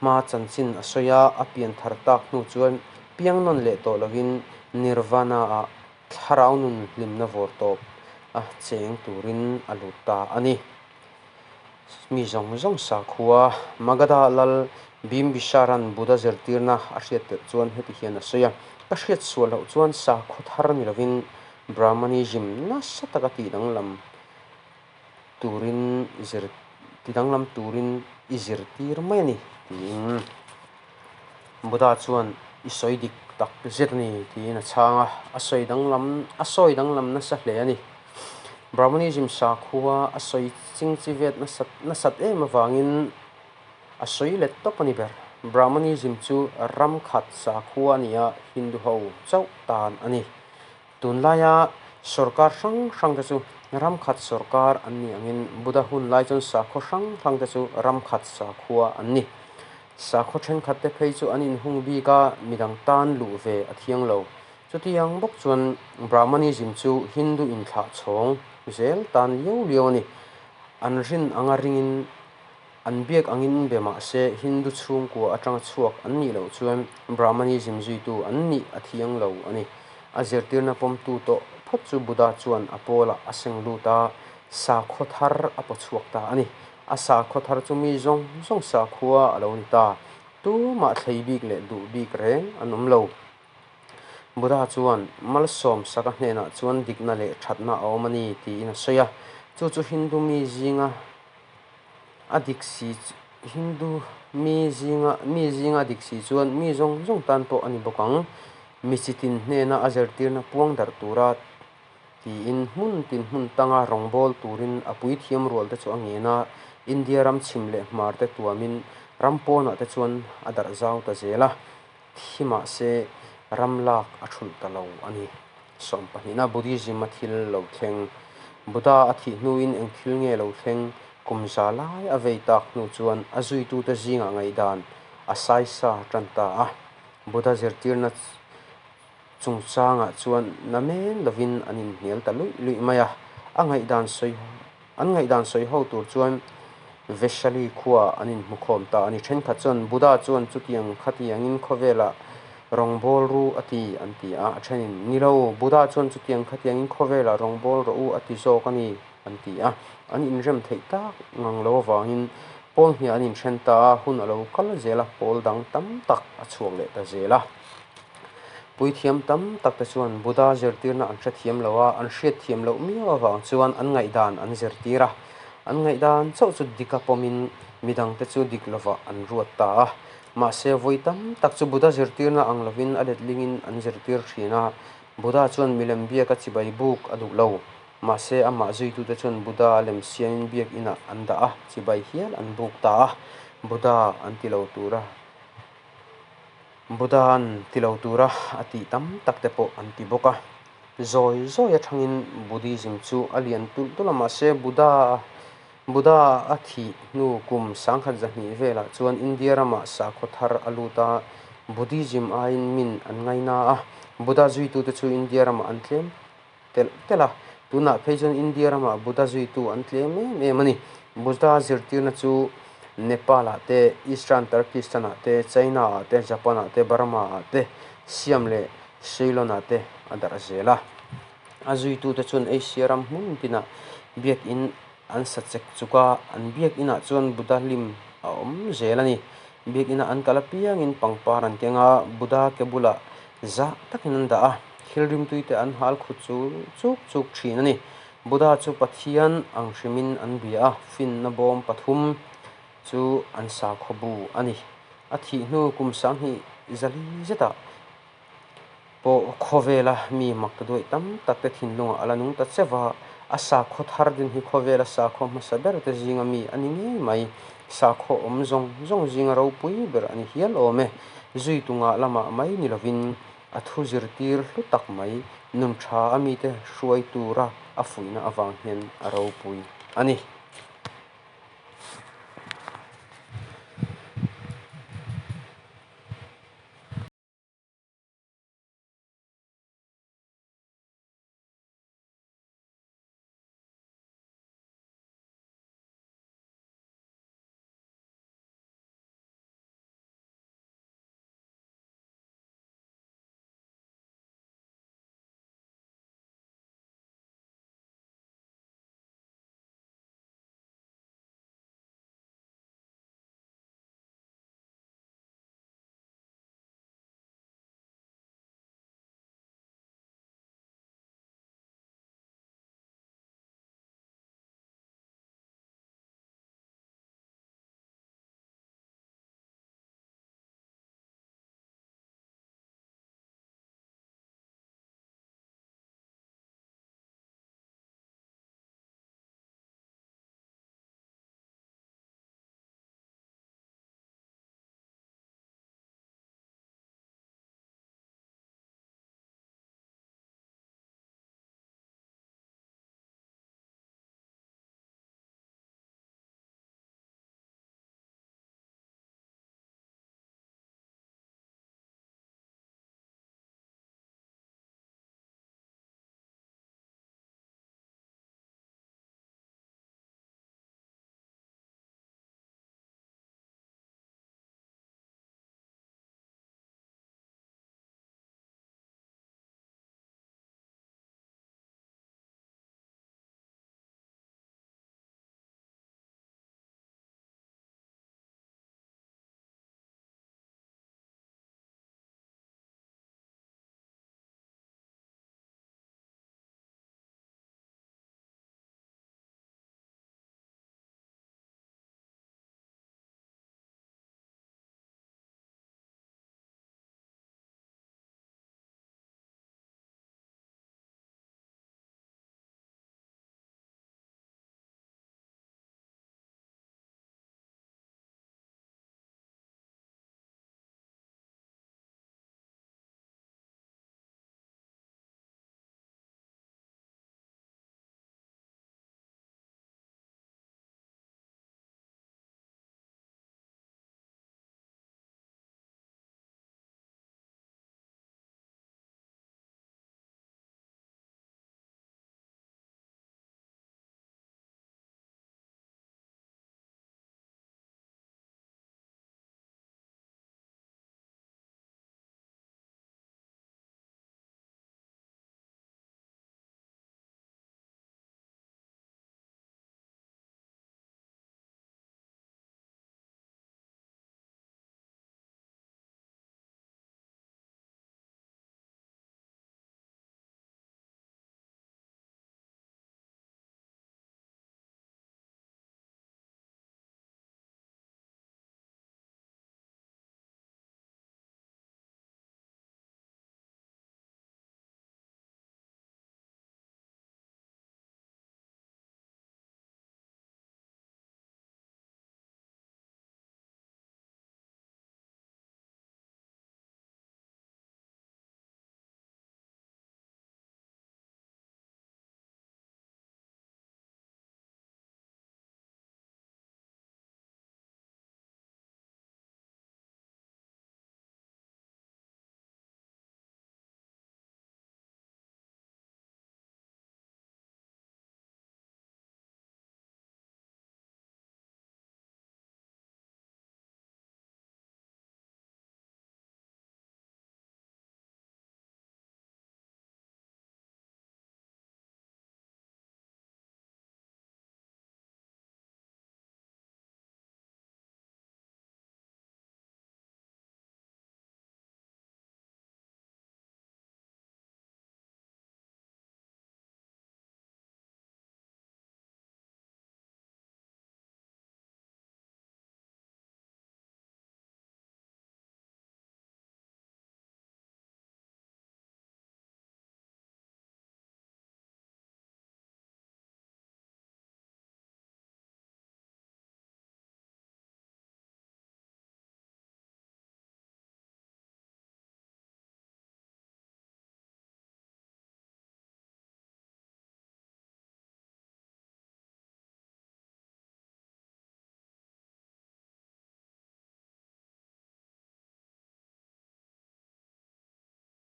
hma chanchin a sawi a, a pian thar tak hnu chuan piang nawn leh tawh lovin Nirvana ah thlarau nun hlimna vawr tawp a cheng turin a lut ta a ni. Mi zawng zawng sakhua Magadha lal Bimbisara'n Buddha zirtirna a hriat tirh chuan heti hian a sawi a, Ka hriat sual loh chuan sakhaw thar ni lovin Brahmanism nasa taka tihdanglam turin zir tidanglam turin i zirtir mai a ni tiin Buddha chuan i sawi dik tak zet a ni tiin a chhang a, a sawi danglam a sawi danglam nasa hle a ni. Brahmanism sakhua a sawi chingchi vet nasat nasat em avangin a sawi let tawp a ni ber. Brahmanism chu ram khat sakhua a ni a, Hindu ho chauh tan a ni. Tunlaia sorkar hrang hrang te chu ram khat sorkar an nih angin Buddha hun lai chuan sakhaw hrang hrang te chu ram khat sakhua an ni. Sakhaw thenkhat te phei chu an inhung bik a, midang tan luh ve a thiang lo. Chutiang bawk chuan Brahmanism chu Hindu inthlah chhawng zel tan liau liau a ni. An rin anga ringin an biak angin be mah se Hindu chhungkua atanga chhuak an nih loh chuan Brahmanism zuitu an nih a thiang lo a ni. A zirtirna pawmtu tawh phawt chu Buddha chuan a pawlah a seng lut a, sakhaw thar a paw chhuak ta a ni. A sakhaw thar chu mi zawng zawng sakhua a lo ni ta. Tumah thlei bik leh duh bik reng an awm lo. Buddha chuan malsawm saka hnenah chuan dikna leh thatna a awm a ni tiin a sawi a. Chu chu Hindu mi zinga a dik si Hindu mi zinga mi zinga a dik si chuan mi zawng zawng tan pawh a ni bawk ang. Mi chitin hnena a zirtirna puang darh tura tiin hmun tin hmun tanga rawngbâwl turin a puithiam rual te chu a ngen a, India ram chhim leh hmar te tuamin ram pawnah te chuan a darh zau ta zel a, thi mah se ram lak a thulh ta lo a ni. Sawmpahnihna Buddhism a thil lo thleng. Buddha a thih hnuin eng thil nge lo thleng? Kum za lai a vei tak hnu chuan a zuitute zingah ngaihdan a saisa tan ta a, Buddha zirtirna chungchangah chuan namen lovin an inhnial ta luih luih mai a, a ngaihdan sawi an ngaihdan sawi ho tur chuan Veshali khua an inhmukhawm ta a ni. Thenkhat chuan Buddha chuan chutiang khatiangin khawvelah rawngbâwl ru a ti an ti a, a thenin ni lo, Buddha chuan chutiang khatiangin khawvelah rawngbâwl rawh u a ti zawk a ni an ti a, an inrem theih tak ngang lo avangin pawl hniah an inthen ta a, hun a lo kal zel a, pawl dang tam tak a chhuak leh ta zel a. Puithiam tam tak te chuan Buddha zirtirna an hrethiam lo a, an hriatthiam loh miau avang chuan an ngaihdan an zirtir a. An ngaihdan chauh chu dik a pawmin midangte chu dik lovah an ruat ta a. Mahse, vawi tam tak chu Buddha zirtirna ang lovin a letlingin an zirtir thin a. Buddha chuan milem biaka chibai buk a duh lo. Mahse, amah zuitute chuan Buddha a lem siamin biak inah an dah a, chibai hial an buk ta a. Buddha an ti lo tura. Buddha'n ti lo tura a tih tam tak te pawh an ti bawk a. Zawi zawi atangin Buddhism chu a lian tulh tulh a, mahse Buddha Buddha a thih hnu kum sangkhat zahnih velah chuan India ramah sakhaw thar a lut a, Buddhism aiin min an ngaina a, Buddha zuitute chu India ramah an tlem telh telh a, tunah phei chuan India ramah Buddha zuitu an tlem em em a ni. Buddha zirtirna chu Nepal-ah te, Eastern Turkistan-ah te, China-ah te, Japan-ah te, Burma-ah te, Siam leh Ceylon-ah te a darh zel a. A zuitute chuan Asia ram hmun tinah biakin an sa chek chuk a, an biakinah chuan Buddha lim a awm zel a ni. Biakinah an kal apiangin pangpar an keng a, Buddha ke bulah zah takin an dah a, thil rimtuite an hal khut chu chuk chuk thin a ni. Buddha chu Pathian ang hrimin an bia a, finna bawm pathum chu an sakhaw bu a ni. A thih hnu kum sanghnih zali zetah pawh khawvela mi mak ta duaih tam tak te thinlungah a la nung ta che va, a sakhaw thar din hi khawvela sakhaw hmasa ber te zinga mi a ni ngei mai. Sakhaw awm zawng zawng zinga ropui ber a ni hial awm e. Zui tungah lamah mai ni lovin a thu zirtir hlu tak mai nun tha a mite hruai tura a fuihna avang hian a ropui a ni.